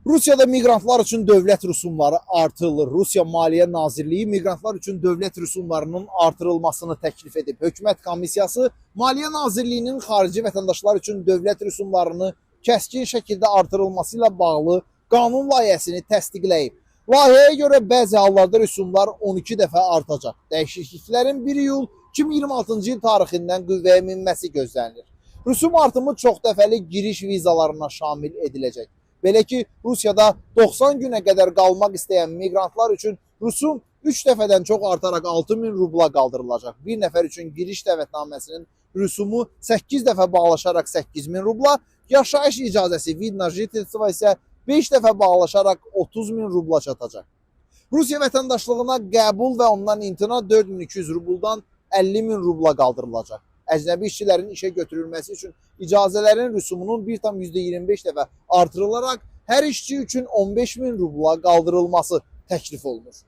Rusiyada miqrantlar üçün dövlət rüsumları artırılır. Rusiya Maliyyə Nazirliyi miqrantlar üçün dövlət rüsumlarının artırılmasını təklif edib. Hökumət komissiyası Maliyyə Nazirliyinin xarici vətəndaşlar üçün dövlət rüsumlarını kəskin şəkildə artırılması ilə bağlı qanun layihəsini təsdiqləyib. Layihəyə görə bəzi hallarda rüsumlar 12 dəfə artacaq. Dəyişikliklərin 1 iyul 2026-cı il tarixindən qüvvəyə minməsi gözlənilir. Rüsum artımı çoxdəfəli giriş vizalarına şamil ediləcək. Belə ki, Rusiyada 90 günə qədər qalmaq istəyən miqrantlar üçün rüsum 3 dəfədən çox artaraq 6000 rubla qaldırılacaq. Bir nəfər üçün giriş dəvətnaməsinin rüsumu 8 dəfə bağlaşaraq 8000 rubla, yaşayış icazəsi vid na жительство isə 5 dəfə bağlaşaraq 30 000 rubla çatacaq. Rusiya vətəndaşlığına qəbul və ondan imtina 4200 rubldan 50 000 rubla qaldırılacaq. Əcnəbi işçilərin işə götürülməsi üçün icazələrin rüsumunun 1,25 dəfə artırılaraq hər işçi üçün 15 000 rubla qaldırılması təklif olunur.